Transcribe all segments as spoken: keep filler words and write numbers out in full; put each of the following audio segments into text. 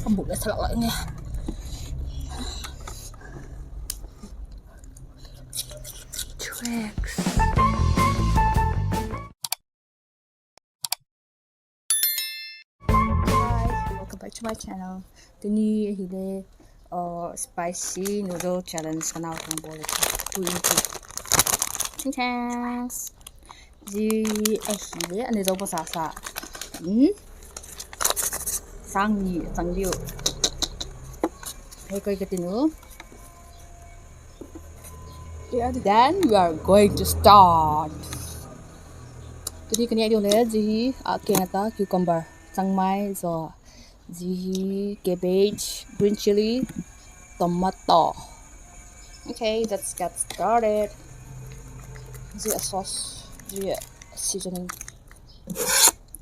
Ka buk le sa lak lak nge. Tracks. Hi, welcome back to my channel. Tuni ahile, uh, spicy noodle challenge ka nau kang bawl le. Two in two. Ching chang. Zia ahile, ani zo pa sa sa. Hmm? Sang ni chang diu. Hei koi ka tin u. Then we are going to start. Tuni ka nêk diu le, zia hi, ah, keng a ta, cucumber, changmai zaw. Zia hi cabbage, green chilli, tomato. Okay, let's get started. Zia sauce, zia seasoning.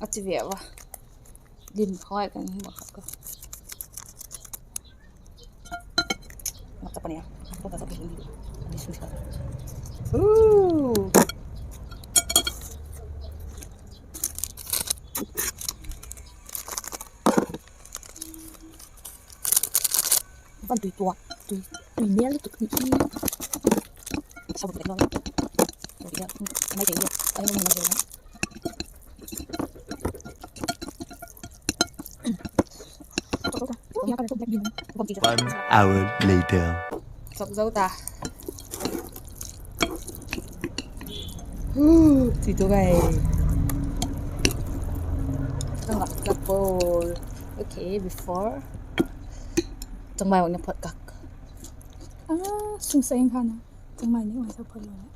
A chi ve va. Lim khoi kan hi ma khat ka. Mak ta pa nia. Ko ka sa ki hindi. Ani su sa. Ooh. Van tui tua, tui, tui mêl tuk ni. Sabut ka lo. Tui ka, mai te ye. Ai, mai te ye. One hour later. Sap zo ta. Hu, ti tu gai. Tang lak lak bol. Okay, before. Changmai wang na phot kak. Ah, sung sa ing kha na. Changmai ni wang sa phot lo na.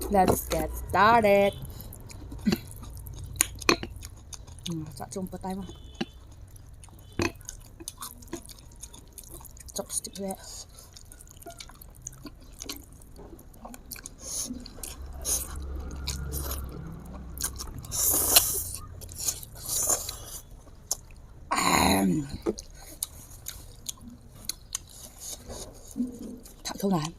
Let's get started. Hmm, sa chung pa tai ma. Chopstick le. Ahem. Thak tho ngai.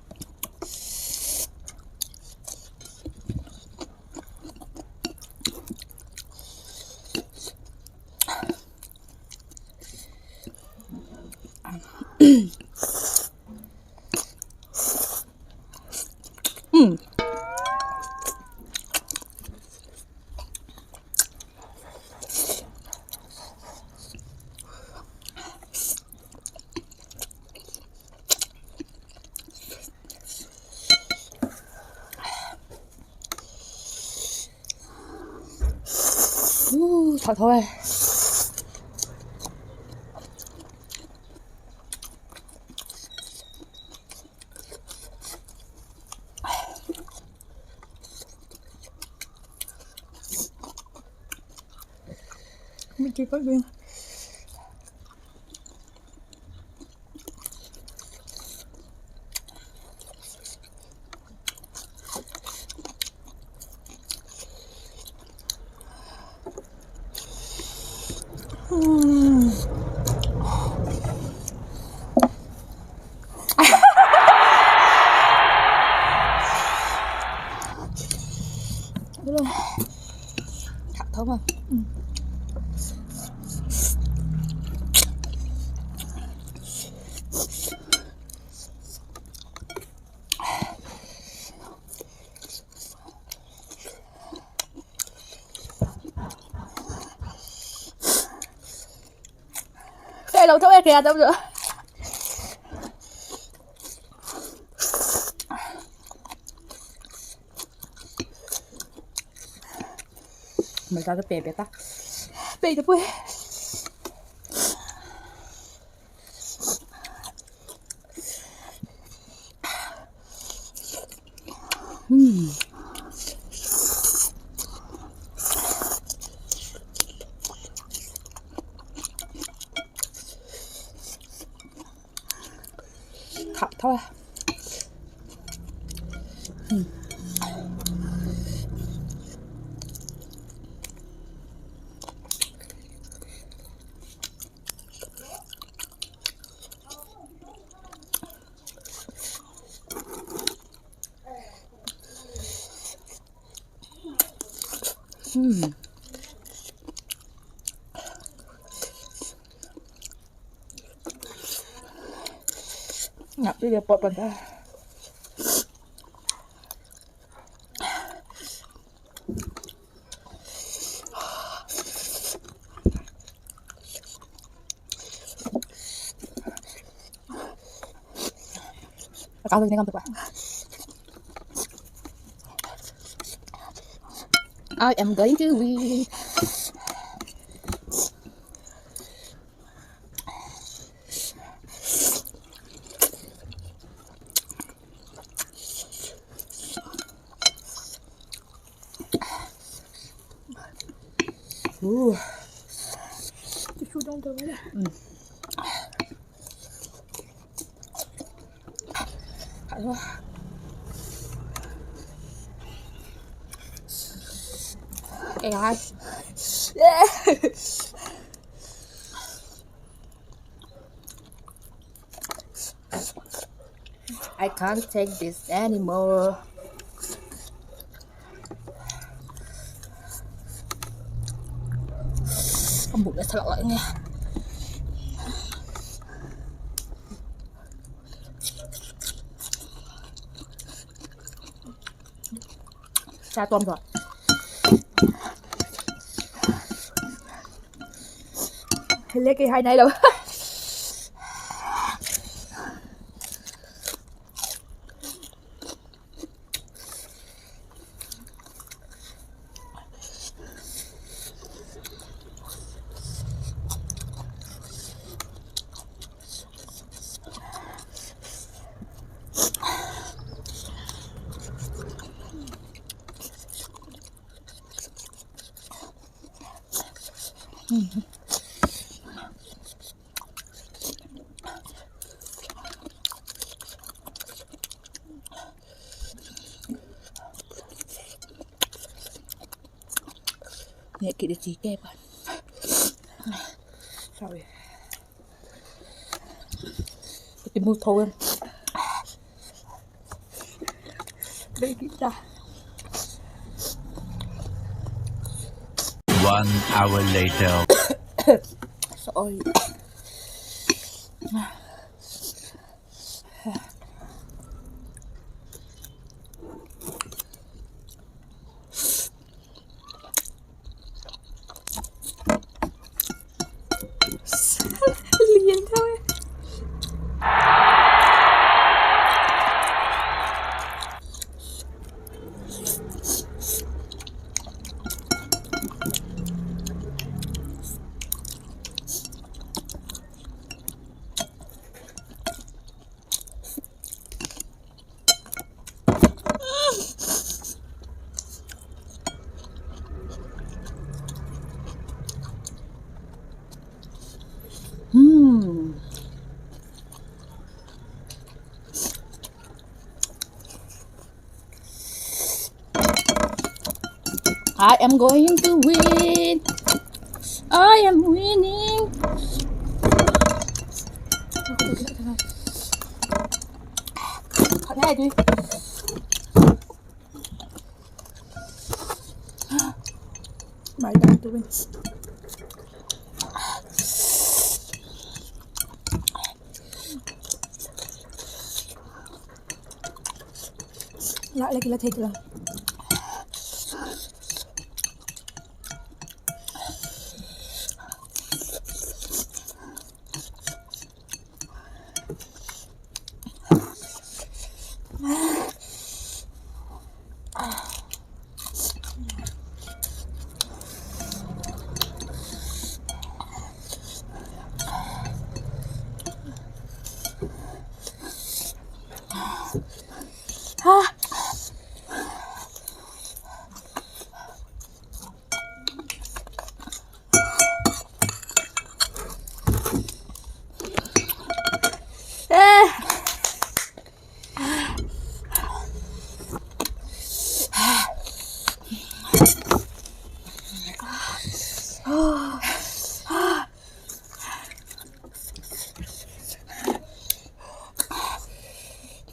Hmm. Uh, thak tho e. Mit tui pat ding. Hmm. Thak tho ma. Kei lo tho e, kei a tho zo. Mai ta ka pe pe ta. Pe ta pui. Hmm. Khak tho. Hmm. Hmm. Ngap ti le pawt pan ta. I am going to win. Ooh. Tissue dong dong le. Mm. Ê, ai. I can't take this anymore. Ka buk le sa lak lak nge. Sa tuam zaw. Hele kei hai nai lo. Nêk kit i chi te pa. Sorry. Ka ti mu tho em. Bei kit ta. One hour later. Sorry. Lian tho e. Hmm. I am going to win. I am winning. My turn to win. La le kila thei kila.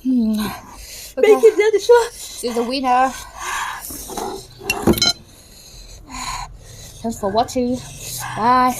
Hmm. Okay. Make it, Joshua. She's the winner. Thanks for watching. Bye.